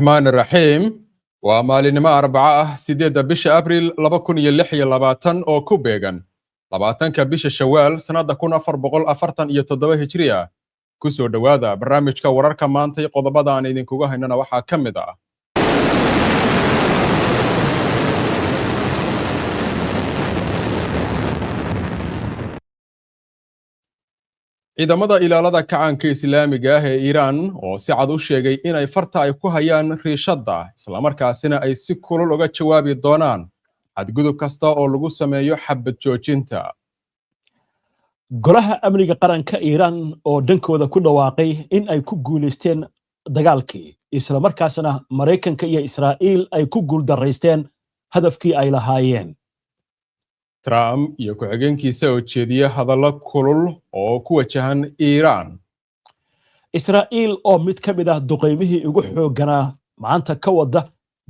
Raxmaan raxiim. Waa maalinimo Arbaco ah, 8-da bisha Abril 2026, oo ku beegan 20-ka bisha Shawaal sannadda 1447 Hijriya. Ku soo dhowaada barnaamijka Wararka Maantay. Qodobada aan idinkuga haynana waxaa ka mid ah: Ciidamada Ilaalada Kacaanka Islaamiga ah ee Iiraan oo si cad u sheegay inay farta ay ku hayaan riishadda, islamarkaasina ay si kulul uga jawaabi doonaan xadgudub kasta oo lagu sameeyo xabad joojinta. Golaha Amniga Qaranka Iiraan oo dhankooda ku dhawaaqay in ay ku guulaysteen dagaalkii, islamarkaasna Maraykanka iyo Israa'iil ay ku guuldaraysteen hadafkii ay lahaayeen. Trump iyo ku-xigeenkiisa oo jeediya hadallo kulul oo ku wajahan Iiraan. Israa'iil oo mid ka mid ah duqaymihii ugu xoogganaa maanta ka wada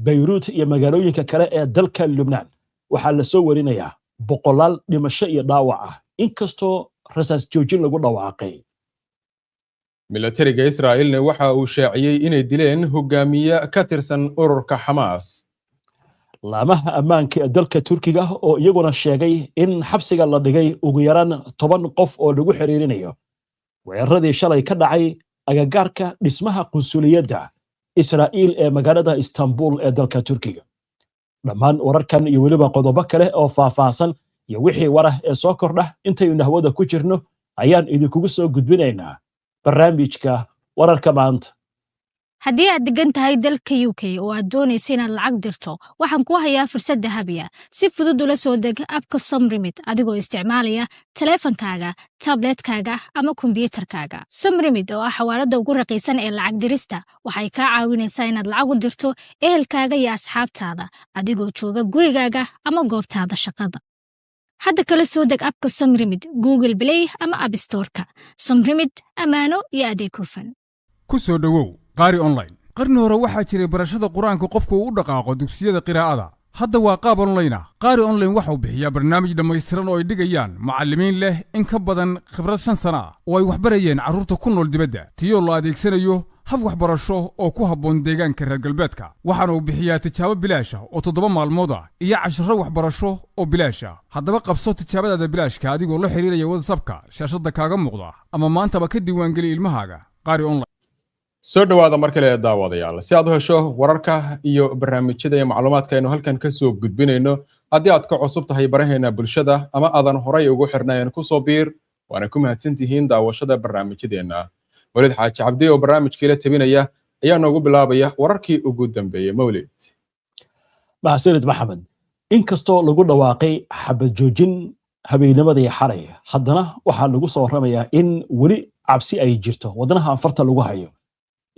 Bayruut iyo magaalooyinka kale ee dalka Lubnaan. Waxaa la soo warinayaa boqolaal dhimasho iyo dhaawac ah, inkastoo rasaas joojin lagu dhawaaqay. Milatariga Israa'iilna waxa uu shaaciyey inay dileen hogaamiye ka tirsan ururka Xamaas. Laamaha ammaanka ee dalka Turkiga oo iyaguna sheegay in xabsiga la dhigay ugu yaraan 10 qof oo lagu xiriirinayo weeraradii shalay ka dhacay agagaarka dhismaha qunsuliyadda Israa'iil ee magaalada Istanbul ee dalka Turkiga. Dhammaan wararkan iyo weliba qodobo kale oo faahfaahsan iyo wixii warah ee soo kordha intaynu hawada ku jirno ayaan idinkugu soo gudbinaynaa barnaamijka Wararka Maanta. Haddii aad degan tahay dalka UK oo aad doonaysa inaad lacag dirto, waxaan kuu hayaa fursad dahabiya. Si fudud ula soo deg app-ka Somrimid adigoo isticmaalaya taleefankaaga, tabletkaaga ama kombiyuutarkaaga. Somrimid oo ah xawaalada ugu raqiisan ee lacag dirista waxay kaa caawinaysaa inaad lacag u dirto ehelkaaga iyo asxaabtaada adigoo jooga gurigaaga ama goobtaada shaqada. Hadda kala soo deg app-ka Somrimid Google Play ama App Store-ka. Somrimid, ammaano iyo adeeg hufan. Ku soo dhowow Qaari Online. Qarni hore waxaa jiray barashada Qur-aanka qofku uu u dhaqaaqo dugsiyada qiraa'ada. Hadda waa qaab online ah. Qaari Online waxauu bixiyaa barnaamij dhammaystiran oo ay dhigayaan macallimiin leh in ka badan khibrad 5 sano ah oo ay waxbarayeen carruurta ku nool dibadda, tiyoo la adeegsanayo hab waxbarasho oo ku habboon deegaanka reer galbeedka. Waxaana uu bixiyaa tijaabo bilaash ah oo 7 maalmood ah iyo casharo waxbarasho oo bilaash ah. Haddaba qabso tijaabadaada bilaashka adigoo la xidhiiraya WhatsApp-ka shaashadda kaaga muuqda, ama maantaba ka diiwaangeli ilmahaaga Qaari Online. Soo dhowaada mar kale, daawadayaal. Si aad u hesho wararka iyo barnaamijyada iyo macluumaadka aynu halkan ka soo gudbinayno, haddii aad ka cusub tahay baraheena bulshada ama aadan horay ugu xirnayn, kusoo biir. Waana ku mahadsan tihiin daawashada barnaamijyadeenna. Mawlid Xaaji Cabdi oo barnaamijkiila tabinaya ayaa noogu bilaabaya wararkii ugu dambeeyey. Mawlid. Mahadsanid, Maxamed. Inkastoo lagu dhawaaqay xabad joojin habeennimadii xalay, haddana waxaa lagu soo warramayaa in weli cabsi ay jirto, wadnaha anfarta lagu hayo,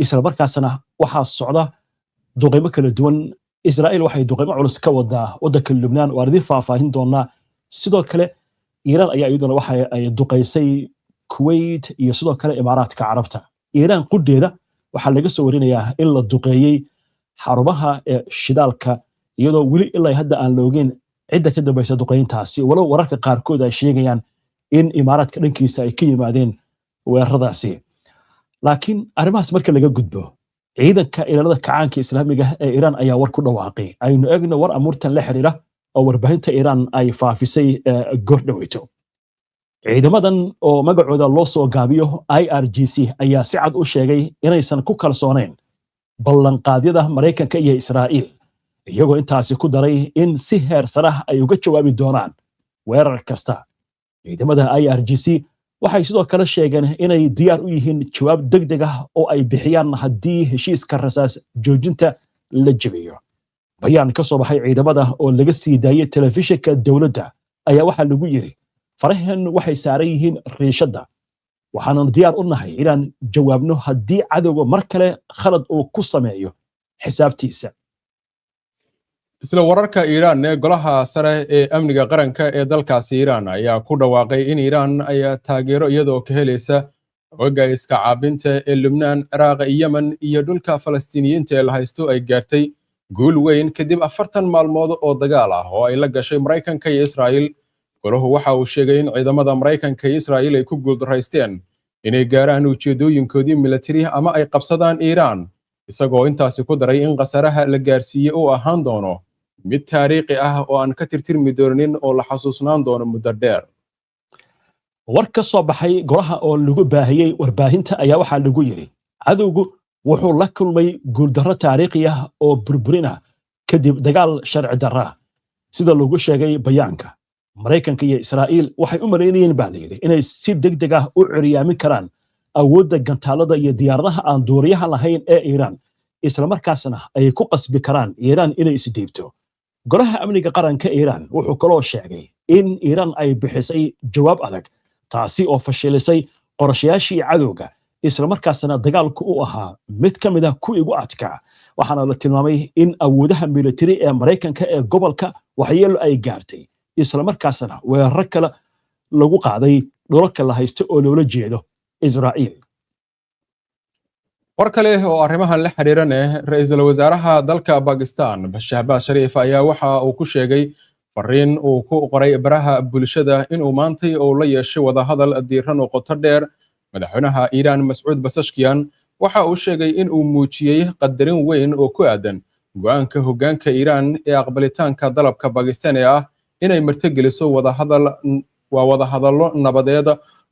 isla markaasna waxaa socda duqaymo kala duwan. Israa'iil waxay duqaymo culus ka wadaa waddanka Lubnaan, waan idin faahfaahin doonaa. Sidoo kale Iiraan ayaa iyaduna waxa ay duqaysay Kuwait iyo sidoo kale Imaaraadka Carabta. Iiraan qudheeda waxaa laga soo warinayaa in la duqeeyey xarumaha ee shidaalka, iyadoo weli ilaa hadda aan la ogeyn cidda ka dambaysa duqayntaasi, walow wararka qaarkood ay sheegayaan in Imaaraadka dhankiisa ay ka yimaadeen weeraradaasi. Laakiin arrimahaas marka laga gudbo, Ciidanka Ilaalada Kacaanka Islaamiga ee Iiraan ayaa war ku dhawaaqay. Aynu eegno war amuurtan la xiriira oo warbaahinta Iiraan ay faafisay goor dhoweyto. Ciidamadan oo magacooda loo soo gaabiyo IRGC ayaa si cad u sheegay inaysan ku kalsoonayn ballanqaadyada Maraykanka iyo Israa'iil, iyagoo intaasi ku daray in si heer sarah ay uga jawaabi doonaan weerar kasta. Ciidamada IRGC waxay sidoo kale sheegeen inay diyaar u yihiin jawaab degdeg ah oo ay bixiyaan haddii heshiiska rasaas joojinta la jebiyo. Bayaan ka soo baxay ciidamada oo laga sii daayey telefishinka dowladda ayaa waxaa lagu yidhi: "Faraheen waxay saaran yihiin riishadda, waxaanan diyaar u nahay inaan jawaabno haddii cadowga mar kale khalad uu ku sameeyo xisaabtiisa." Isla wararka Iiraan ee Golaha Sare ee Amniga Qaranka ee dalkaasi Iiraan ayaa ku dhawaaqay in Iiraan ay taageero iyadoo ka helaysa hogga iska caabinta ee Lubnaan, Ciraaq, Yemen iyo dhulka Falastiiniyiinta ee la haysto ay gaartay guul weyn kadib 40 maalmood oo dagaal ah oo ay la gashay Maraykanka iyo Israa'iil. Golahu waxa uu sheegay in ciidamada Maraykanka iyo Israa'iil ay ku guuldaraysteen inay gaaraan ujeedooyinkoodii militari ama ay qabsadaan Iiraan. Isagoo intaasi ku daray in khasaaraha la gaarsiiyey uu ahaan doono mid taariikhi ah oo aan ka tirtirmi doonin oo la xasuusnaan doono muddo dheer. War ka soo baxay golaha oo lagu baahiyey warbaahinta ayaa waxaa lagu yidhi: cadowgu wuxuu la kulmay guuldarro taariikhi ah oo burburin ah kadib dagaal sharci darra. Sida lagu sheegay bayaanka, Maraykanka iyo Israa'iil waxay u malaynayeen, baa la yidhi, inay si degdeg ah u curyaamin karaan awoodda gantaalada iyo diyaaradaha aan duuriyaha lahayn ee Iiraan, islamarkaasna ay ku qasbi karaan Iiraan inay isdhiibto. Golaha Amniga Qaranka Iiraan wuxuu kaloo sheegay in Iiraan ay bixisay jawaab adag, taasi oo fashilisay qorshayaashii cadowga, islamarkaasna dagaalku u ahaa mid ka mid ah kuwii ugu adkaa. Waxaana la tilmaamay in awoodaha militari ee Maraykanka ee gobolka waxyeelo ay gaartay, islamarkaasna weeraro kale lagu qaaday dhulalka la haysto oo loola jeedo Israa'iil. War kale oo arrimahan la xiriiraneh, ra-iisul wasaaraha dalka Bakistan Shahbaaz Shariif ayaa waxa uu ku sheegay fariin uu ku qoray baraha bulshada inuu maantay uu la yeeshay wadahadal diiran oo qoto dheer madaxweynaha Iiraan Mascuud Basashkiyan. Waxa uu sheegay in uu muujiyey qadarin weyn oo ku aadan go'aanka hoggaanka Iiraan ee aqbalitaanka dalabka Bakistan ee ah inay martigeliso wadahadal, waa wadahadallo nabadeed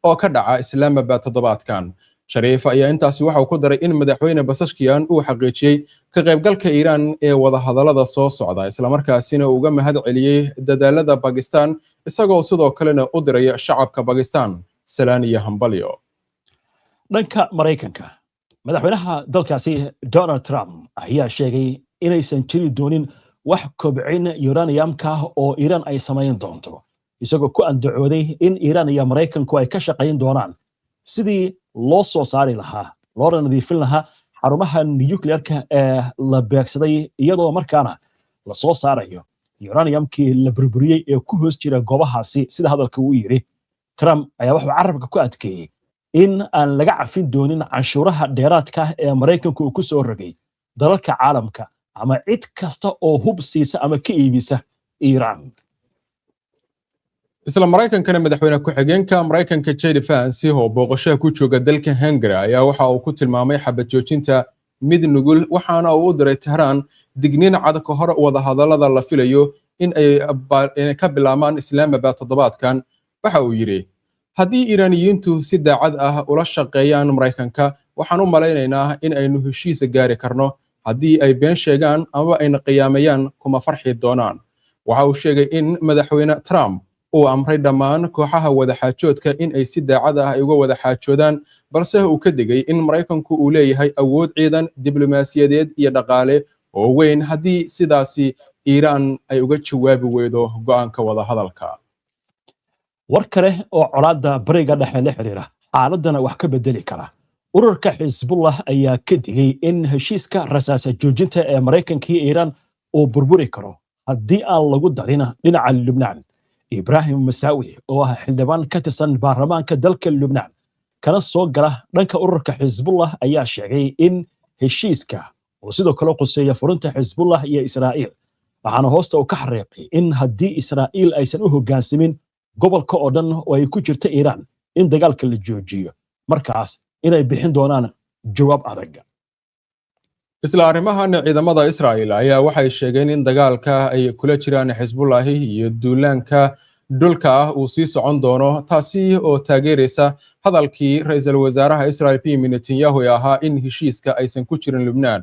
oo ka dhaca Islaamabad toddobaadkan. Shariif ayaa intaasi waxa uu ku daray in madaxweyne Basashkiyan uu xaqiijiyey ka qaybgalka Iiraan ee wadahadallada soo socda, islamarkaasina uu uga mahad celiyey dadaalada Bakistan, isagoo sidoo kalena u diray shacabka Bakistan salaan iyo hambalyo. Dhanka Maraykanka, madaxweynaha dalkaasi Donald Trump ayaa sheegay inaysan jiri doonin wax kobcin uraniumka ah oo Iiraan ay samayn doonto, isagoo ku andacooday in Iiraan iyo Maraykanku ay ka shaqayn doonaan sidii loo soo saari lahaa loona nadiifin lahaa xarumaha nuclearka ee la beegsaday, iyadoo markaana la soo saarayo uraniumkii la burburiyey ee ku hoos jira goobahaasi, sida hadalka uu yidhi. Trump ayaa wuxuu carabka ku adkeeyey in aan laga cafin doonin canshuuraha dheeraadka ah ee Maraykanku uu ku soo rogay dalalka caalamka ama cid kasta oo hub siisa ama ka iibisa Iiraan. Isla Maraykankana, madaxweyne ku-xigeenka Maraykanka JD Vance oo booqashaha ku jooga dalka Hungary ayaa waxa uu ku tilmaamay xabad joojinta mid nugul, waxaana uu u diray Tehraan digniin cad ka hor wadahadallada la filayo in ay ka bilaabmaan Islaamabad toddobaadkan. Waxa uu yidhi: "Haddii Iiraaniyiintu si daacad ah ula shaqeeyaan Maraykanka, waxaan u malaynaynaa in aynu heshiisa gaari karno. Haddii ay been sheegaan ama ayna qiyaamayaan, kuma farxi doonaan." Waxa uu sheegay in madaxweyne Trump uu amray dhammaan kooxaha wadaxaajoodka in ay si daacad ah ay uga wada xaajoodaan, balse uu ka digay in Maraykanku uu leeyahay awood ciidan, diblomaasiyadeed iyo dhaqaale oo weyn haddii sidaasi Iiraan ay uga jawaabi weydo go'aanka wadahadalka. War kale oo colaadda Bariga Dhexe la xiriira, xaaladdana wax ka bedeli kara: ururka Xisbullah ayaa ka digay in heshiiska rasaasa joojinta ee Maraykanka iyo Iiraan uu burburi karo haddii aan lagu darin dhinaca Lubnaan. Ibraahim Masaawi oo ah xildhibaan ka tirsan baarlamaanka dalka Lubnaan kana soo gala dhanka ururka Xisbullah ayaa sheegay in heshiiska uu sidoo kale quseeya furinta Xisbullah iyo Israa'iil, waxaana hoosta uu ka xariiqay in haddii Israa'iil aysan u hoggaansamin gobolka oo dhan oo ay ku jirta Iiraan in dagaalka la joojiyo, markaas inay bixin doonaan jawaab adag. Isla arrimahan, ciidamada Israa'il ayaa waxay sheegeen in dagaalka ay kula jiraan Xisbullahi iyo duulaanka dhulka ah uu sii socon doono, taasi oo taageeraysa hadalkii ra-iisul wasaaraha Israel Benjamin Netanyahu ee ahaa in heshiiska aysan ku jirin Lubnaan.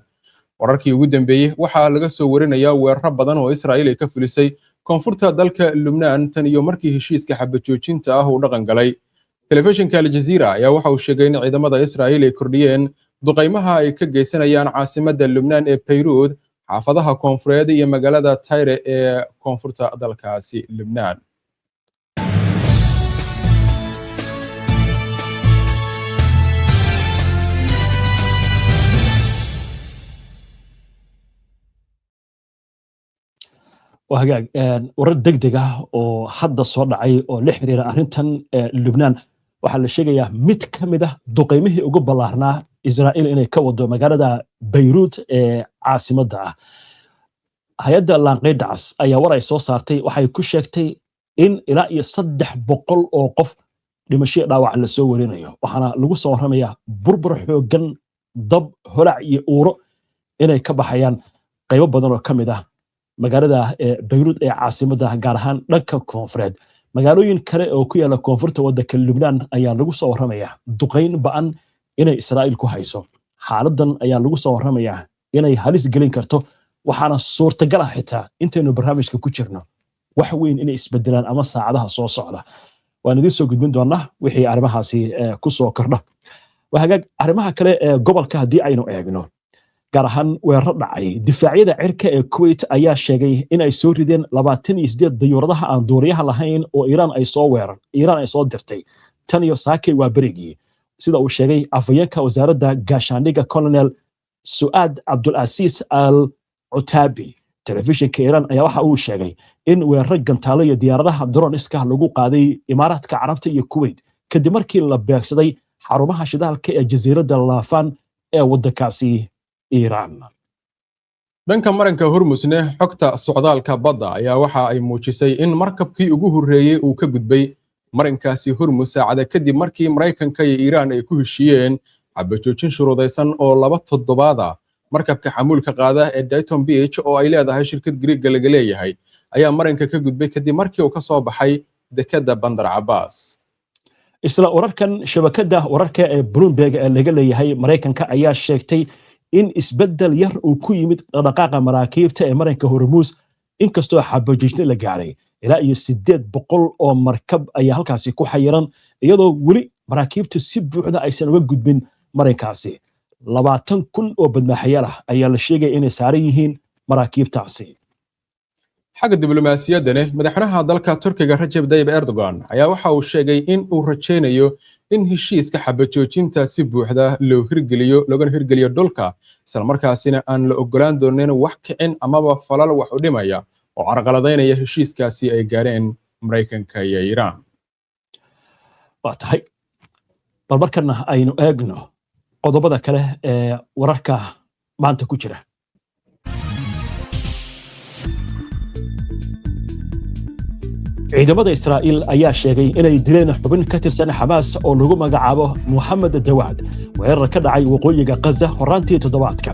Wararkii ugu dambeeyey waxaa laga soo warinayaa weeraro badan oo Israa'il ay ka fulisay koonfurta dalka Lubnaan tan iyo markii heshiiska xabad joojinta ah uu dhaqan galay. Telefishinka Aljazeera ayaa waxa uu sheegay in ciidamada Israa'il ay kordhiyeen duqaymaha ay ka geysanayaan caasimadda Lubnaan ee Bayruud, xaafadaha koonfureed iyo magaalada Tayre ee koonfurta dalkaasi Lubnaan. Waa hagaag. Warar degdeg ah oo hadda soo dhacay oo la xiriira arrintan Lubnaan, waxaa la sheegayaa mid ka mid ah duqaymihii ugu ballaarnaa Israa'iil inay ka wado magaalada Bayruut ee caasimadda ah. Hay-adda Laanqaydha Cas ayaa war ay soo saartay waxay ku sheegtay in ilaa iyo 300 oo qof dhimasho dhaawac la soo warinayo, waxaana lagu soo warramayaa burbur xooggan, dab, holac iyo uuro. Inay ka baxayaan qaybo badan oo ka mid ah magaalada Bayruud ee caasimadda, gaar ahaan dhanka koonfureed. Magaalooyin kale oo ku yaala koonfurta waddanka Lubnaan ayaa lagu soo warramayaa duqayn ba'an inay Israa'iil ku hayso. Xaaladan ayaa lagu soo warramayaa inay halis gelin karto, waxaana suurtagal ah xitaa intaynu barnaamijka ku jirno wax weyn inay isbedelaan ama saacadaha soo socda. Waan idiin soo gudbin doonaa wixii arrimahaasi ku soo kordha. Hagaag, arrimaha kale ee gobolka haddii aynu eegno, gaar ahaan weeraro dhacay, difaacyada cirka ee Kuwait ayaa sheegay in ay soo rideen 28 dayuuradaha aan duuriyaha lahayn oo Iiraan ay soo dirtay tan iyo saakay waa berigii, sida uu sheegay afhayeenka wasaaradda gaashaandhigga, Colonel Su'aad Cabdulcasiis Al Cutaabi. Telefishinka Iiraan ayaa waxa uu sheegay in weeraro gantaalo iyo diyaaradaha droniska lagu qaaday Imaaraadka Carabta iyo Kuwait kadib markii la beegsaday xarumaha shidaalka ee jasiiradda Laafan ee waddankaasi Iiraan. Dhanka maranka Hormusne, xogta socdaalka badda ayaa waxa ay muujisay in markabkii ugu horreeyey uu ka gudbay marinkaasi Hormus saacada kadib markii Maraykanka iyo Iiraan ay ku heshiiyeen xabajoojin shuruudaysan oo 2 toddobaad ah. Markabka xamuulka qaada ee Dayton Beach oo ay leedahay shirkad Griiga laga leeyahay ayaa marinka ka gudbay kadib markii uu ka soo baxay dekedda Bandar Cabaas. Isla wararkan, shabakadda wararka ee Bloomberg ee laga leeyahay Maraykanka ayaa sheegtay in isbeddel yar uu ku yimid dhaqdhaqaaqa maraakiibta ee marinka Hormuus, inkastoo xabajoojin la gaaray. Ilaa iyo 800 oo markab ayaa halkaasi ku xayiran, iyadoo weli maraakiibta si buuxda aysan uga gudbin marinkaasi. 20,000 oo badmaaxayaal ah ayaa la sheegaya inay saaran yihiin maraakiibtaasi. Xagga diblomaasiyaddane, madaxweynaha dalka Turkiga Rajab Tayyip Erdogan ayaa waxa uu sheegay in uu rajaynayo in heshiiska xabajoojinta si buuxda loo hirgeliyo, loogana hirgeliyo dhulka, islamarkaasina aan la ogolaan doonin wax kicin amaba falal wax u dhimaya oo carqaladaynaya heshiiskaasi ay gaareen Maraykanka iyo Iiraan. Waa tahay, bal markana aynu eegno qodobada kale ee wararka maanta ku jira. Ciidamada Israa'iil ayaa sheegay inay dileen xubin ka tirsan Xamaas oo lagu magacaabo Moxamed Dawaad weerar ka dhacay waqooyiga Ghaza horraantii toddobaadka.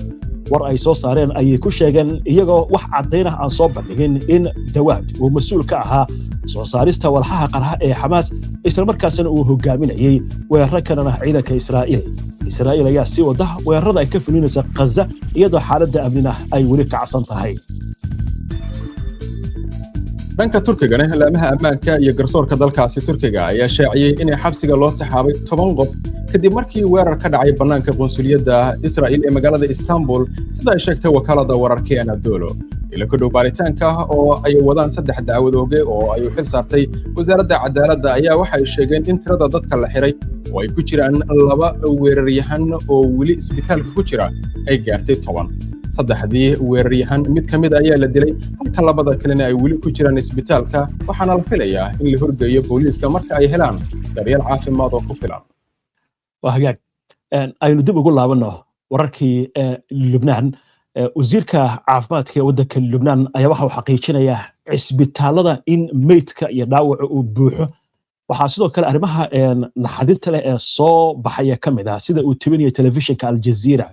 War ay soo saareen ayay ku sheegeen, iyagoo wax caddayn ah aan soo bandhigin, in Dawaad uu mas-uul ka ahaa soo saarista walxaha qarxa ee Xamaas, islamarkaasna uu hogaaminayey weeraro kalena ciidanka Israa'iil. Israa'iil ayaa sii wada weerarada ay ka fulinaysa Ghaza, iyadoo xaaladda amnina ay weli kacsan tahay. Dhanka Turkigana, laamaha ammaanka iyo garsoorka dalkaasi Turkiga ayaa shaaciyey inay xabsiga loo taxaabay 10 qof kadib markii weerar ka dhacay bannaanka qunsuliyadda Israa'il ee magaalada Istanbul, sida ay sheegtay wakaalada wararka ee Anadolu. Ilo ka dhow baaritaanka oo ay wadaan saddex dacwad ooge oo ay u xil saartay wasaaradda cadaaladda ayaa waxa ay sheegeen in tirada dadka la xiray, oo ay ku jiraan laba weeraryahan oo weli isbitaalka ku jira, ay gaartay 10. Saddexdii weeraryahan mid ka mid ayaa la dilay, halka labada kalena ay weli ku jiraan isbitaalka, waxaana la filayaa in la horgeeyo booliiska marka ay helaan daryeel caafimaad oo ku filan. Waa hagaag, aynu dib ugu laabanno wararkii Lubnaan. Wasiirka caafimaadka ee waddanka Lubnaan ayaa waxa uu xaqiijinayaa cisbitaalada in meydka iyo dhaawaca uu buuxo. Waxaa sidoo kale arrimaha naxadinta leh ee soo baxaya ka mid ah, sida uu tebinayo telefishinka Aljazeera,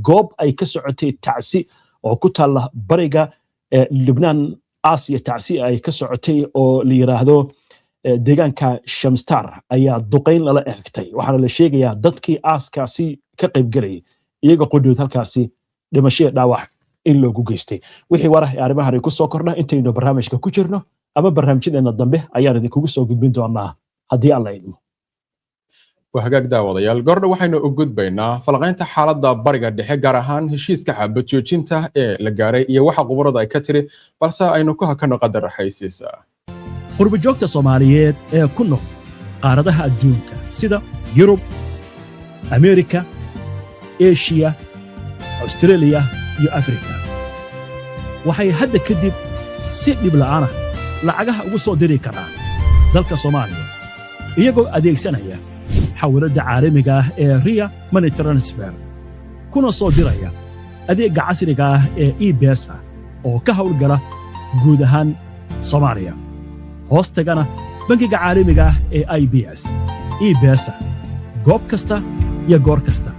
goob ay ka socotay tacsi oo ku taalla bariga Lubnaan, Aasiya, tacsi ay ka socotay oo la yiraahdo deegaanka Shamstar ayaa duqayn lala eegtay, waxaana la sheegayaa dadkii aaskaasi ka qaybgelayay iyaga qudhood halkaasi dhimasho dhaawac in loogu geystay. Wixii warah ee arrimahan ku soo kordha intaynu barnaamijka ku jirno ama barnaamijyadeena dambe ayaan idinkugu soo gudbin doonaa, haddii Alla idmo. Waa hagaag, daawadayaal, goordha waxaynu u gudbaynaa falaqaynta xaaladda Bariga Dhexe, gaar ahaan heshiiska xabad joojinta ee la gaaray iyo waxa khubarada ay ka tiri, balse aynu ku hakano qadar xaysiisa. Qurbajoogta Soomaaliyeed ee ku nool qaaradaha adduunka sida Yurub, Ameerika, Eshiya, Austraeliya iyo Afrika waxay hadda kadib si dhib la'aanah lacagaha ugu soo diri karaan dalka Soomaaliya, iyagoo adeegsanaya xawiladda caalamiga ah ee Ria Money Transfer, kuna soo diraya adeegga casriga ah ee E-Pesa oo ka hawlgala guud ahaan Soomaaliya, hoos tagana bangiga caalamiga ah ee IBS. E-Pesa, goob kasta iyo goor kasta.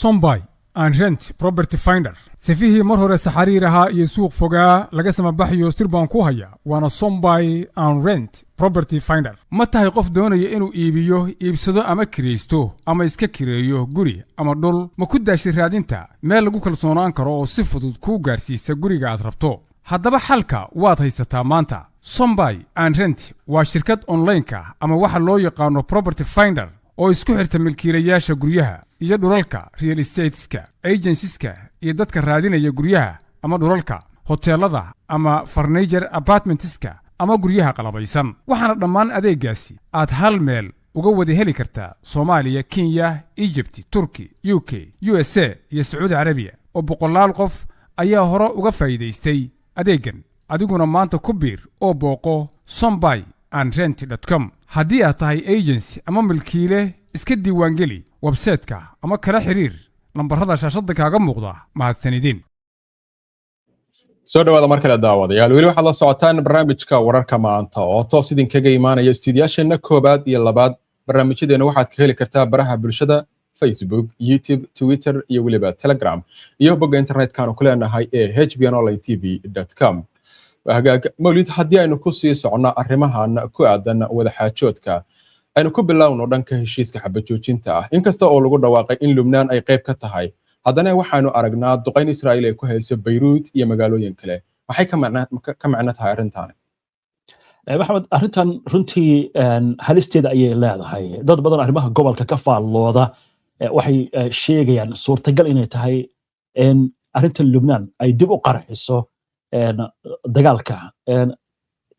Sombuy and Rent Property Finder. Safihii mar hore saxariir ahaa iyo suuq fogaa laga samabaxayo, sir baan ku hayaa, waana Sombuy and Rent Property Finder. Ma tahay qof doonaya inuu iibiyo, iibsado ama kiraysto ama iska kireeyo guri ama dhul? Ma ku daashay raadinta meel lagu kalsoonaan karo oo si fudud kuu gaarsiisa guriga aad rabto? Haddaba xalka waad haysataa maanta. Sombuy and Rent waa shirkad online-ka ama waxa loo yaqaano property finder oo isku xirta milkiilayaasha guryaha iyo dhulalka, real estateska, agencieska iyo dadka raadinaya guryaha ama dhulalka, hoteelada ama furnished apartmentska ama guryaha qalabaysan. Waxaana dhammaan adeegaasi aad hal meel uga wada heli kartaa Soomaaliya, Kenya, Egypt, Turki, UK, USA iyo Sacuudi Carabiya, oo boqolaal qof ayaa hore uga faa'iidaystay adeeggan. Adiguna maanta ku biir oo booqo sombuy and rent com. Haddii aad tahay agency ama milkiile, iska diiwaangeli website-ka ama kala xiriir lambarrada shaashadda kaaga muuqda. Mahadsanidin. Soo dhawaada mar kale, daawadayaal. Weli waxaad la socotaan barnaamijka Wararka Maanta oo toos idinkaga imaanaya istuudiyaasheenna koobaad iyo labaad. Barnaamijyadeena waxaad ka heli kartaa baraha bulshada: Facebook, YouTube, Twitter iyo weliba Telegram, iyo bogga internet-kaanu ku leenahay ee hbnonline tv com. Hagaag, Mawlid, haddii aynu ku sii socno arrimahan ku aadan wadaxaajoodka, aynu ku bilowno dhanka heshiiska xabajoojinta ah. Inkasta oo lagu dhawaaqay in Lubnaan ay qayb ka tahay, haddana waxaanu aragnaa duqayn Israa'iil ay ku hayso Bayruut iyo magaalooyin kale. Maxay ka macno tahay arrintaani? Maxamed, arrintan runtii halisteeda ayay leedahay. Dad badan arrimaha gobolka ka faallooda waxay sheegayaan suurtagal inay tahay in arrintan Lubnaan ay dib u qarxiso dagaalka.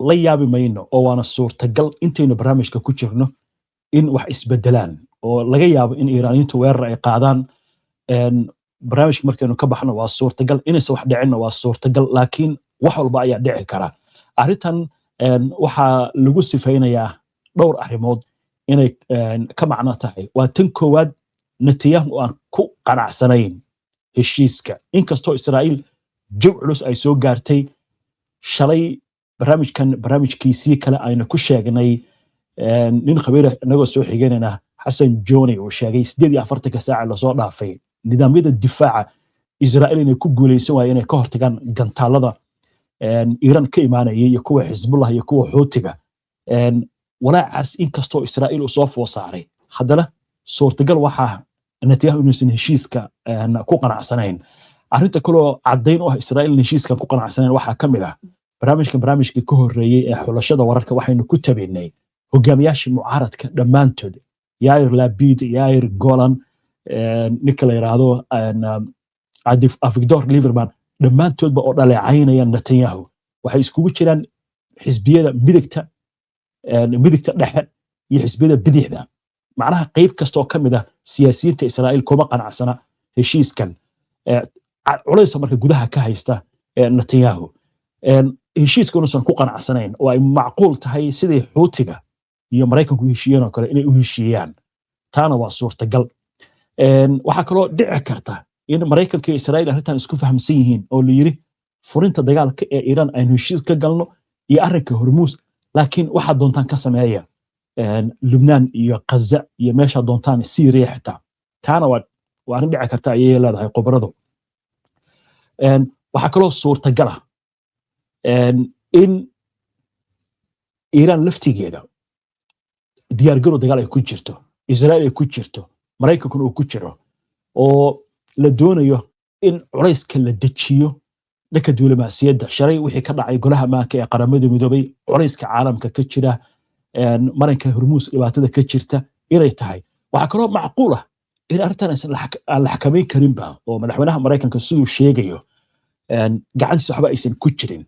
La yaabi mayno, oo waana suurtagal intaynu barnaamijka ku jirno in wax isbedelaan oo laga yaabo in Iiraaniyiintu weerar ay qaadaan. Barnaamijka markaynu ka baxno waa suurtagal inaysan wax dhicinna, waa suurtagal, laakiin wax walba ayaa dhici kara. Arrintan waxaa lagu sifaynayaa dhowr arrimood inay ka macno tahay. Waa tan koowaad, Netanyahu oo aan ku qanacsanayn heshiiska, inkastoo Israa'iil jab culus ay soo gaartay shalay. Barnaamijkan barnaamijkiisii kale aynu ku sheegnay nin khabiir inagoo soo xiganayna, Xasan Joni, uu sheegay 48-ka saaca lasoo dhaafay nidaamyada difaaca Israa'iil inay ku guuleysan waayeen inay ka hortagaan gantaalada Iiraan ka imaanayay iyo kuwa Xisbullah iyo kuwa Xuutiga. Walaacaas inkastoo Israa'iil uu soo food saaray, haddana suurtagal waxaa Netanyahu inuusan heshiiska ku qanacsanayn. Arrinta kaloo caddayn u ah Israa'iil in heshiiskan ku qanacsanayn waxaa ka mid ah barnaamijkan barnaamijkii ka horreeyey ee xulashada wararka waxaynu ku tabinnay hogaamiyaashii mucaaradka dhammaantood, Yair Lapid, Yair Golan, ninka la yidhaahdo Avigdor Lieberman, dhammaantoodba oo dhaleecaynaya Netanyahu. Waxay iskugu jiraan xisbiyada midigta, midigta dhexe iyo xisbiyada bidixda. Macnaha, qayb kasta oo ka mid ah siyaasiyiinta Israa'iil kuma qanacsana heshiiskan. Culaysa marka gudaha ka haysta Netanyahu, heshiiska inuusan ku qanacsanayn oo ay macquul tahay sidii Xuutiga iyo Maraykanku heshiiyeen oo kale inay u heshiiyaan, taana waa suurtagal. Waxaa kaloo dhici karta in Maraykanka iyo Israa'iil arrintan isku fahamsan yihiin oo la yiri furinta dagaalka ee Iiraan aynu heshiis ka galno iyo arrinka Hormuus, laakiin waxaad doontaan ka sameeya Lubnaan iyo Gaza iyo meesha doontaan, Syria xitaa. Taana waa arrin dhici karta ayay leedahay khubaradu. Waxaa kaloo suurtagal ah in Iiraan laftigeeda diyaargarow dagaal ay ku jirto, Israa'iil ay ku jirto, Maraykankuna uu ku jiro, oo la doonayo in culayska la dejiyo dhanka diblomaasiyadda. Shalay wixii ka dhacay Golaha Ammaanka ee Qaramada Midoobay, culayska caalamka ka jira, marinka Hormuus dhibaatada ka jirta inay tahay. Waxaa kaloo macquul ah in arrintan aysan aan la xakamayn karinba, oo madaxweynaha Maraykanka siduu sheegayo gacantiisa waxba aysan ku jirin,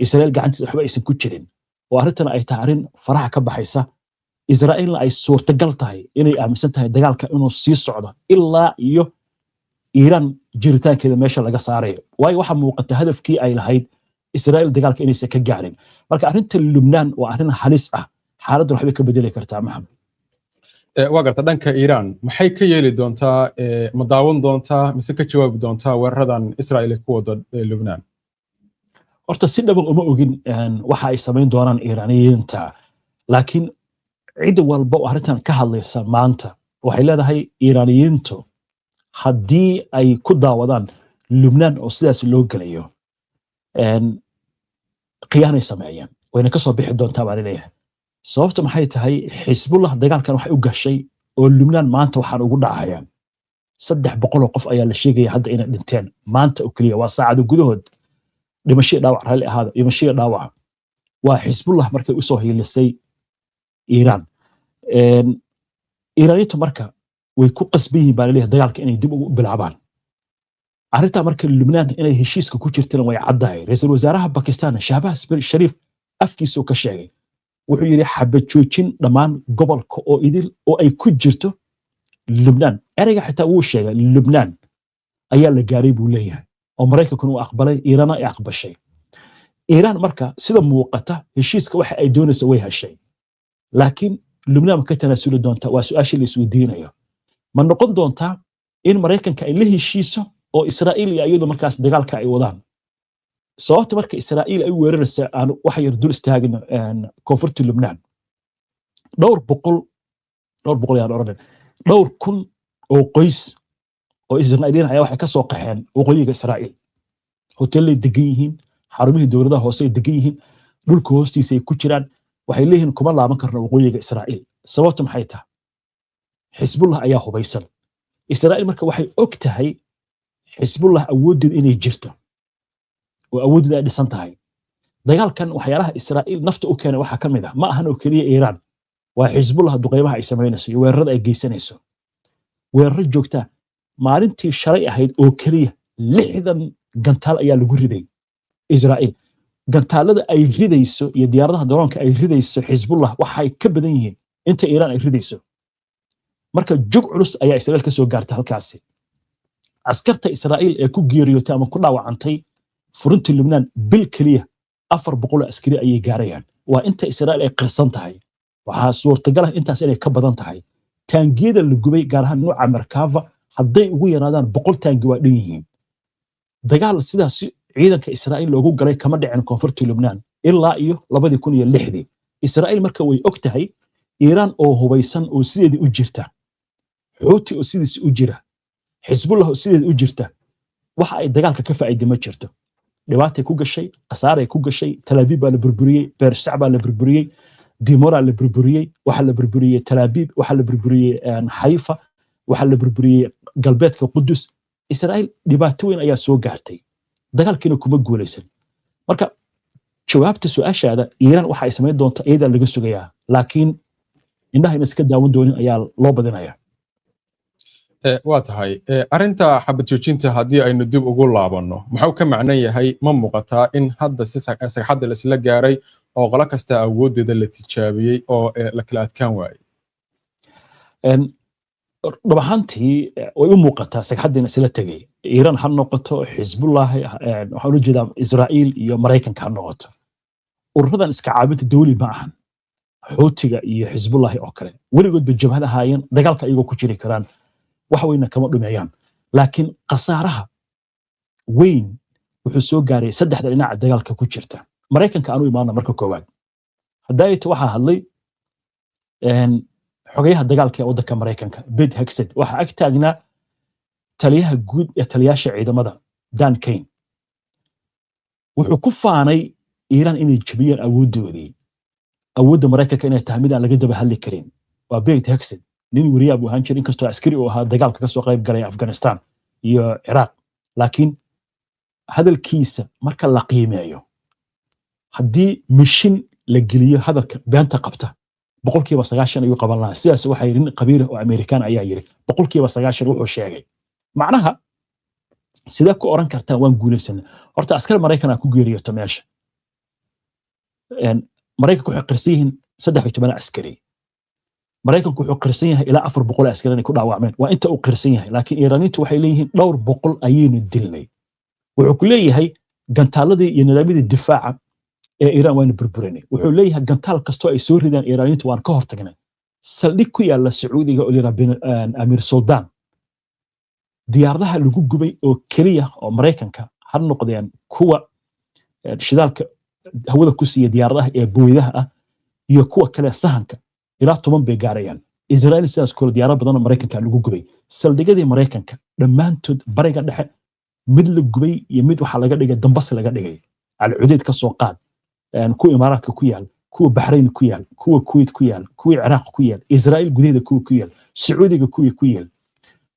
Israa'iil gacantiisa waxba aysan ku jirin, oo arrintan ay tahay arrin faraha ka baxaysa, Israa'iilna ay suurtagal tahay inay aaminsan tahay dagaalka inuu sii socdo ilaa iyo Iiraan jiritaankeeda meesha laga saarayo, waayo waxaa muuqata hadafkii ay lahayd Israa'iil dagaalka inaysan ka gaarin. Marka arrinta Lubnaan waa arrin halis ah, xaaladdan waxbay ka bedeli kartaa, Maxamed. Waa garta. Dhanka Iiraan maxay ka yeeli doontaa? Ma daawan doontaa mise ka jawaabi doontaa weeraradan Israa'iil ay ku wado Lubnaan? Horta si dhaba uma ogin waxa ay samayn doonaan Iiraaniyiinta, laakiin cid walba oo arrintan ka hadlaysa maanta waxay leedahay Iiraaniyiintu Haddii ay ku daawadaan Lubnaan oo sidaas loo gelayo, khiyaanay sameeyeen, wayna kasoo bixi doontaa baa laleeyahay. Sababta maxay tahay? Xisbullah dagaalkan waxay u gashay oo Lubnaan maanta waxaan ugu dhacayaan 300 qof ayaa la sheegaya hadda inay dhinteen maanta oo keliya, waa saacado gudahood. Dhimashii dhaawac, raalli ahaada, dhimashii dhaawaca waa Xisbullah markay usoo hiilisay Iiraan. Iiraaniintu marka way ku qasban yihiin baa laleeyahay dagaalka inay dib ugu bilaabaan arrintaa. Marka Lubnaan inay heshiiska ku jirtana way caddahay. Ra-iisul wasaaraha Bakistan Shahbaz Shariif afkiisuu ka sheegay, wuxuu yidhi xabad joojin dhammaan gobolka oo idil oo ay ku jirto Lubnaan. Ereyga xitaa wuu sheegay, Lubnaan ayaa la gaaray buu leeyahay, oo Maraykankuna uu aqbalay, Iiraanna ay aqbashay. Iiraan marka sida muuqata heshiiska waxa ay doonaysa way heshay, laakiin Lubnaan ma ka tanaasuli doontaa? Waa su-aashii la isweydiinayo. Ma noqon doontaa in Maraykanka ay la heshiiso oo Israa'iil iyo iyadu markaas dagaalka ay wadaan? Sababta marka Israa'iil ay u weeraraysa, aan waxa yar dul istaagno koonfurta Lubnaan. Dhowr boqol, dhowr boqol yaan odhanin, dhowr kun oo qoys oo Israa'iiliyiin ayaa waxay ka soo qaxeen waqooyiga Israa'iil. Hoteellay degan yihiin, xarumihii dowladaha hoose ay degan yihiin, dhulka hoostiisa ay ku jiraan. Waxay leeyihiin kuma laaban karno waqooyiga Israa'iil. Sababta maxay tahay? Xisbullah ayaa hubaysan. Israa'iil marka waxay og tahay Xisbullah awooddeed inay jirto oo awooddeed ay dhisan tahay. Dagaalkan waxyaalaha Israa'iil nafta u keenay waxaa ka mid ah, ma ahan oo keliya Iiraan, waa Xisbullah duqeymaha ay samaynayso iyo weerarada ay geysanayso, weeraro joogtaa. Maalintii shalay ahayd oo keliya 60 gantaal ayaa lagu riday Israa'iil. Gantaalada ay ridayso iyo diyaaradaha daroonka ay ridayso Xisbullah waxay ka badan yihiin inta Iiraan ay ridayso. Marka jug culus ayaa Israa'iil ka soo gaarta halkaasi. Askarta Israa'iil ee ku geeriyootay ama ku dhaawacantay furinta Lubnaan bil keliya 400 askari ayay gaarayaan. Waa inta Israa'iil ay qirsan tahay, waxaa suurtagal ah intaas inay ka badan tahay. Taangiyada la gubay, gaar ahaan nuuca Merkava, hadday ugu yaraadaan 100 taangi waa dhan yihiin. Dagaal sidaas ciidanka Israa'iil loogu galay kama dhicin koonfurta Lubnaan ilaa iyo 2006-dii. Israa'iil marka way og tahay Iiraan oo hubaysan oo sideedii u jirta, Xuuti oo sidiisi u jira, Xisbullah oo sideedii u jirta, waxa ay dagaalka ka faa'iiday ma jirto. Dhibaatay ku gashay, khasaaray ku gashay. Talaabiib baa la burburiyey, Beersac baa la burburiyey, Dimora la burburiyey, waxaa la burburiyey Talaabiib, waxaa la burburiyey Xayfa, waxaa la burburiyey galbeedka Qudus. Israa'iil dhibaato weyn ayaa soo gaartay, dagaalkiina kuma guulaysan. Marka jawaabta su-aashaada, Iiraan waxa ay samayn doonto iyadaa laga sugayaa, laakiin indhaha ina iska daawan doonin ayaa loo badinayaa. Waa tahay. Arrinta xabad joojinta haddii aynu dib ugu laabanno, muxuu ka macnan yahay? Ma muuqataa in hadda si sagxadda laisla gaaray oo qolo kasta awooddeeda la tijaabiyey oo la kala adkaan waayey? Dhab ahaantii way u muuqataa sagxaddiina isla tegey. Iiraan ha noqoto, Xisbullah, waxaan u jeedaa Israa'iil iyo Maraykanka ha noqoto, ururadan iska caabinta dawli ma ahan. Xuutiga iyo Xisbullahi oo kale weligood bay jabhad ahaayeen, dagaalka iyagoo ku jiri karaan, wax weyna kama dhumeeyaan. Laakiin khasaaraha weyn wuxuu soo gaaray saddexda dhinaca dagaalka ku jirta. Maraykanka aanu imaana marka koowaad. Hadayta waxaa hadlay xogayaha dagaalka ee waddanka Maraykanka Pete Hegseth, waxaa ag taagnaa taliyaha guud ee taliyaasha ciidamada Dan Caine. Wuxuu ku faanay Iiraan inay jabiyeen awooddoodii, awoodda Maraykanka inay tahay mid aan laga daba hadli karin. Waa Pete Hegseth, nin weriyaa buu ahaan jiray, inkastoo askari uu ahaa dagaalka kasoo qayb galay Afghanistan iyo Ciraaq. Laakiin hadalkiisa marka la qiimeeyo, haddii mishin la geliyo hadalka beenta qabta, 90% ayuu qaban lahaa. Sidaas waxaa yidhi nin qabiila oo Amerikaan ayaa yidhi 90% wuxuu sheegay. Macnaha sidee ku oran kartaa waan guulaysanay? Horta askar Maraykan aa ku geeriyoto meesha. Maraykanku waxay qirsan yihiin 13 askari. Maraykanku wuxuu qirsan yahay ilaa 400 askari inay ku dhaawacmeen, waa inta uu qirsan yahay. Laakiin Iiraaniintu waxay leeyihiin dhowr boqol ayaynu dilnay. Wuxuu ku leeyahay gantaaladii iyo nidaamyadii difaaca ee Iiraan waanu burburinay. Wuxuu leeyahay gantaal kastoo ay soo ridaan Iiraaniintu waan ka hortagnay. Saldhig ku yaala Sacuudiga oo layidhaha Amir Sultan diyaaradaha lagu gubay oo keliya oo Maraykanka ha noqdeen kuwa shidaalka hawada ku siiya diyaaradaha ee booyadaha ah iyo kuwa kale sahanka, ilaa 10 bay gaarayaan. Israa'iil sidaas kale diyaarado badan oo Maraykanka lagu gubay, saldhigyadii Maraykanka. Dhammaantood Bariga Dhexe mid la gubay iyo mid waxaa laga dhigay dambas laga dhigay. Alcudeyd ka soo qaad, kuwa Imaaraadka ku yaal, kuwa Baxrayn ku yaal, kuwa Kuwait ku yaal, kuwa Ciraaq ku yaal, Israa'iil gudaheeda kuwa ku yaal, Sacuudiga kuwii ku yaal,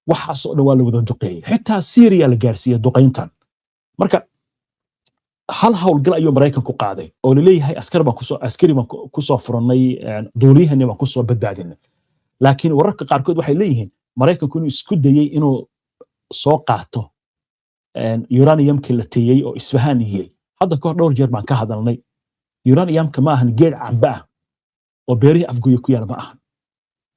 waxaasoo dhan waa la wada duqeeyey. Xitaa Syria la gaarsiiyey duqayntan. Marka hal howlgal ayuu Maraykanku qaaday oo laleeyahay askar baan kusoo, askari baan kusoo furannay, duuliyahani baan kusoo badbaadinay. Laakiin wararka qaarkood waxay leeyihiin Maraykanku inuu isku dayey inuu soo qaato uraniumkii la teeyey oo Isfahaan yeel. Hadda kahor dhowr jeer baan ka hadalnay, uraniumka ma ahan geed cambe ah oo beerihii Afgoye ku yaal ma ahan.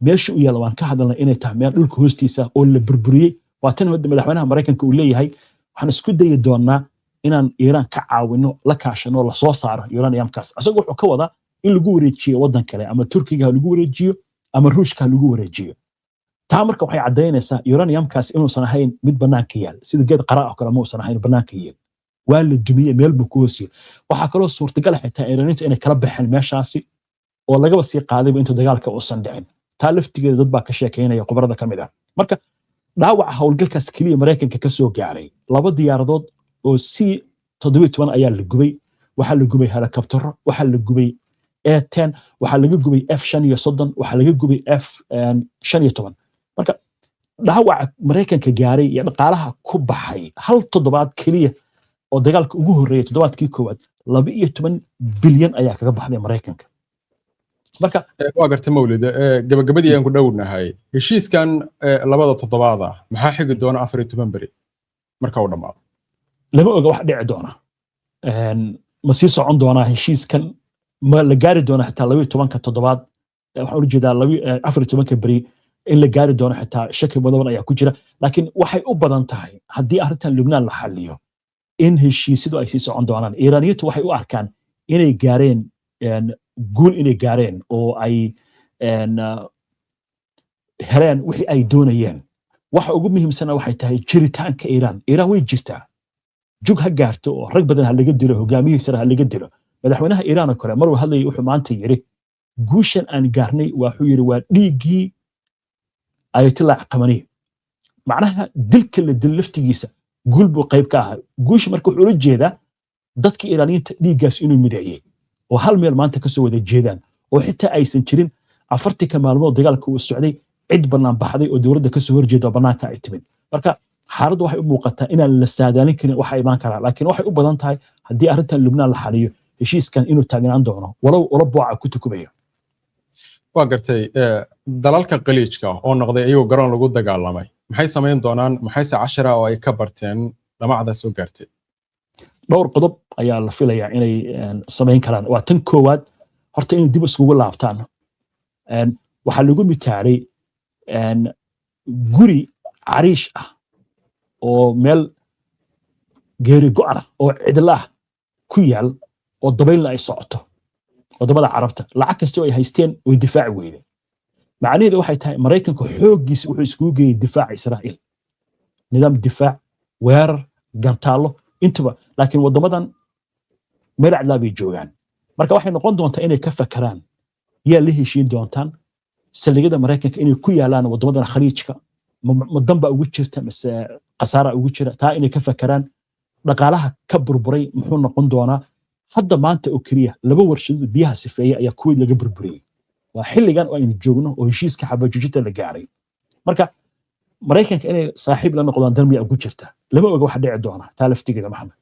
Meesha u yaalla waan ka hadalnay inay tahay meel dhulka hoostiisa oo la burburiyey. Waa tan hadda madaxweynaha Maraykanka uu leeyahay waxaan isku dayi doonaa inaan Iiraan ka caawino, la kaashano, lasoo saaro uraniumkaas. Isagu wuxuu ka wadaa in lagu wareejiyo waddan kale, ama Turkiga ha lagu wareejiyo ama Ruushka ha lagu wareejiyo. Taa marka waxay caddaynaysaa uraniumkaas inuusan ahayn mid bannaanka yaal, sida geed qara oo kale ma uusan ahayn bannaanka yaal. Waa la dumiyey, meel buu ku hoos yaal. Waxaa kaloo suurtagal ah xitaa Iiraaniinta inay kala baxeen meeshaasi oo lagaba sii qaadayba intuu dagaalka uusan dhicin. Taa laftigeeda dad baa ka sheekaynaya, khubarada ka mid ah. Marka dhaawaca howlgalkaas keliya Maraykanka ka soo gaaray, laba diyaaradood oo C-17 ayaa la gubay, waxaa la gubay helikabtaro, waxaa la gubay A-10, waxaa laga gubay F-35, waxaa laga gubay F-15. Marka dhaawaca Maraykanka gaaray iyo dhaqaalaha ku baxay hal toddobaad keliya oo dagaalka ugu horreeyay, toddobaadkii koowaad, 12 bilyan ayaa kaga baxday Maraykanka. Marka Waa gartay, Mawlid. Gabagabadii ayaan ku dhownahay. Heshiiskan labada toddobaad ah maxaa xigi doona 14 beri marka uu dhammaado? Lama oga wax dhici doona. Ma sii socon doonaa heshiiskan? Ma la gaari doona xitaa 12-ka toddobaad? Waxaan ula jeedaa 14-ka beri in la gaari doono xitaa shaki badan ayaa ku jira. Laakiin waxay u badan tahay haddii arrintan Lubnaan la xaliyo in heshiisyadu ay sii socon doonaan. Iiraaniyiintu waxay u arkaan inay gaareen guul, inay gaareen oo ay heleen wixii ay doonayeen. Waxa ugu muhiimsana waxay tahay jiritaanka Iiraan. Iiraan way jirtaa, jug ha gaarto oo rag badan ha laga dilo, hogaamiyihiisana ha laga dilo. Madaxweynaha Iiraan oo kale maruu hadlayay wuxuu maanta yidhi guushan aan gaarnay, wuxuu yidhi, waa dhiiggii Ayatollah Khamenei. Macnaha dilka la dilo laftigiisa guul buu qayb ka ahaa guusha. Marka wuxuu ula jeedaa dadka Iiraaniyiinta dhiiggaas inuu mideeyey oo hal meel maanta kasoo wada jeedaan, oo xitaa aysan jirin 40-ka maalmood dagaalka uu socday cid bannaan baxday oo dowladda kasoo horjeeda oo bannaanka ay timid. Marka xaaladdu waxay u muuqataa inaan la saadaalin karin waxa imaan karaa, laakiin waxay u badan tahay haddii arrintan Lubnaan la xaliyo heshiiskan inuu taagnaan doono, walow ula booca ku tukumayo. Waa gartay. Dalalka Khaliijka oo noqday iyagoo garoon lagu dagaalamay maxay samayn doonaan? Maxayse cashara oo ay ka barteen dhamacda soo gaartay? Dhowr qodob ayaa la filayaa inay samayn karaan. Waa tan koowaad horta inay dib iskugu laabtaan. Waxaa lagu mitaalay guri cariish ah oo meel geeri go'an ah oo cidla ah ku yaal oo dabaylna ay socoto. Waddamada Carabta lacag kasta oo ay haysteen way difaaci weydeen. Macnaheedu waxay tahay Maraykanka xooggiisa wuxuu iskugu geeyey difaaca Israa'iil, nidaam difaac, weerar, gantaallo intaba, laakiin waddamadan meel cadlaa bay joogaan. Marka waxay noqon doontaa inay ka fakaraan yaa la heshiin doontaan. Saldhigyada Maraykanka inay ku yaalaan waddamadan Khaliijka ma danba ugu jirta mise khasaara ugu jira? Taa inay ka fakaraan. Dhaqaalaha ka burburay muxuu noqon doonaa? Hadda maanta oo keliya laba warshadood biyaha sifeeya ayaa Kuwait laga burburiyey. Waa xilligan oo aynu joogno oo heshiiska xabajujinta la gaaray. Marka Maraykanka inay saaxiib la noqdaan dan miyaa ugu jirta? Lama oga waxa dhici doona taa laftigeeda, Maxamed.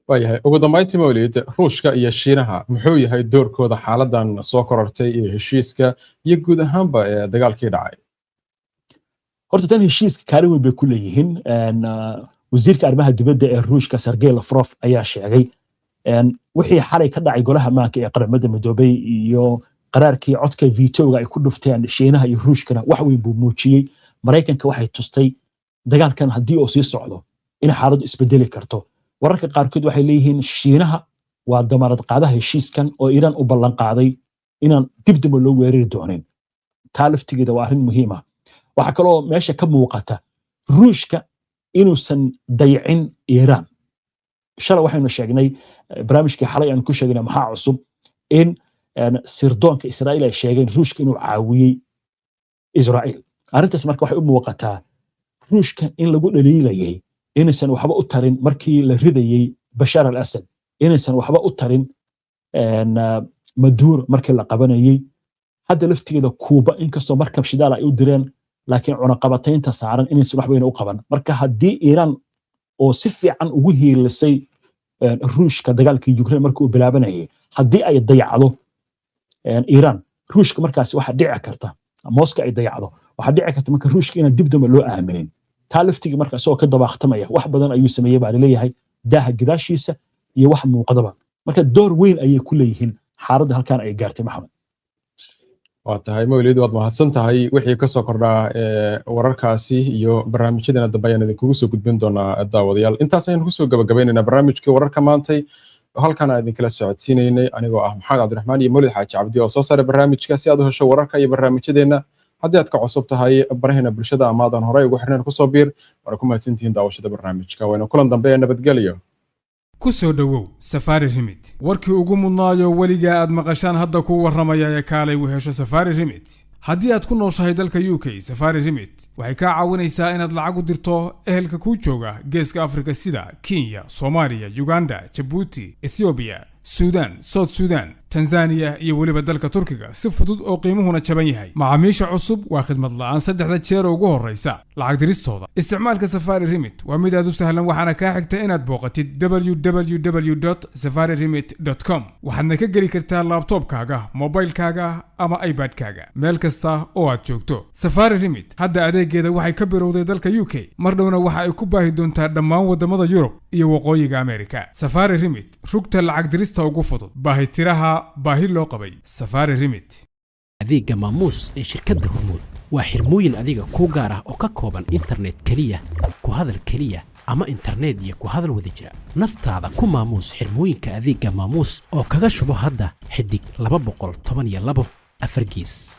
Waayahay. Ugu dambayntii, Mawlid, Ruushka iyo Shiinaha muxuu yahay doorkooda xaaladan soo korortay iyo heshiiska iyo guud ahaanba ee dagaalkii dhacay? Horta tan heshiiska kaalin weyn bay ku leeyihiin. Wasiirka arrimaha dibadda ee Ruushka Sergey Lavrov ayaa sheegay wixii xalay ka dhacay Golaha Ammaanka ee Qaramada Midoobay iyo qaraarkii codka vetoga ay ku dhufteen Shiinaha iyo Ruushkana wax weyn buu muujiyey. Maraykanka waxay tustay dagaalkan haddii uu sii socdo in xaaladdu isbedeli karto. Wararka qaarkood waxay leeyihiin Shiinaha waa damaanad qaadaha heshiiskan oo Iiraan u ballan qaaday inaan dib dambe loo weerari doonin. Taa laftigeeda waa arrin muhiim ah. Waxaa kaloo meesha ka muuqata Ruushka inuusan dayicin Iiraan. Shalay waxaynu sheegnay, barnaamijkii xalay aan ku sheegnay maxaa cusub, in sirdoonka Israa'iil ay sheegeen Ruushka inuu caawiyey Israa'iil arrintaas. Marka waxay u muuqataa Ruushka in lagu dhaliilayay inaysan waxba u tarin markii la ridayey Bashaar al Asad, inaysan waxba u tarin Maduro markii la qabanayey, hadda laftigeeda Kuuba inkastoo markab shidaal ay u direen, laakiin cunaqabataynta saaran inaysan wax weyn u qaban. Marka haddii Iiraan oo si fiican ugu hiilisay Ruushka dagaalkii Ukraine markii uu bilaabanayay, haddii ay dayacdo Iiraan Ruushka, markaasi waxaa dhici karta Moscow ay dayacdo, waxaa dhici karta marka Ruushka inaan dib dambe loo aaminin. Taa laftigii marka isagoo ka dabaaqtamaya wax badan ayuu sameeyey baa laleeyahay, daaha gadaashiisa iyo wax muuqdaba. Marka door weyn ayay ku leeyihiin xaaladda halkan ay gaartay, Maxamed. Waa tahay, Mawlid, waad mahadsan tahay. Wixii kasoo kordhaa wararkaasi iyo barnaamijyadeena dambe ayaan idinkugu soo gudbin doonaa, daawadayaal. Intaas ayaan kusoo gabagabaynaynaa barnaamijkii wararka maantay oo halkan aan idinkala socodsiinaynay, anigoo ah Maxamed Cabdiraxmaan iyo Mawlid Xaaji Cabdi oo soo saaray barnaamijka. Si aad u hesho wararka iyo barnaamijyadeenna, haddii aad ka cusub tahay baraheena bulshada ama aadan horey ugu xirnayn, kusoo biir. Waana ku mahadsantihiin daawashada barnaamijka. Wayna kulan dambe ee nabadgelyo. Ku soo dhowow Safari Remit. Warkii ugu mudnaayo weligaa aad maqashaan hadda kuu warramaya ee kaalay u hesho Safari Remit. Haddii aad ku nooshahay dalka UK, Safari Remit waxay kaa caawinaysaa inaad lacag u dirto ehelka kuu jooga Geeska Afrika, sida Kenya, Soomaaliya, Uganda, Jabuuti, Ethoobiya, Suudaan, South Sudan, Tanzaniya iyo weliba dalka Turkiga, si fudud oo qiimuhuna jaban yahay. Macaamiisha cusub waa khidmad la'aan 3-da jeer ugu horraysa lacag diristooda. Isticmaalka Safari Remit waa mid aad u sahlan, waxaana kaa xigta inaad booqatid www safari remit com. Waxaadna ka geli kartaa laptopkaaga, mobilkaaga ama iPadkaaga meel kasta oo aad joogto. Safari Remit hadda adeegeeda waxay ka bilowday dalka UK, mar dhowna waxa ay ku baahi doontaa dhammaan waddamada Yurub iyo Waqooyiga Amerika. Safari Remit, rugta lacag dirista ugu fudud, baahitiraha baahi loo qabay, Safari Remit. Adeegga Maamuus ee shirkadda Hormuud waa xirmooyin adiga kuu gaar ah oo ka kooban internet keliya, ku hadal keliya ama internet iyo ku hadal wada jira. Naftaada ku maamuus xirmooyinka adeegga Maamuus oo kaga shubo hadda *212 4^.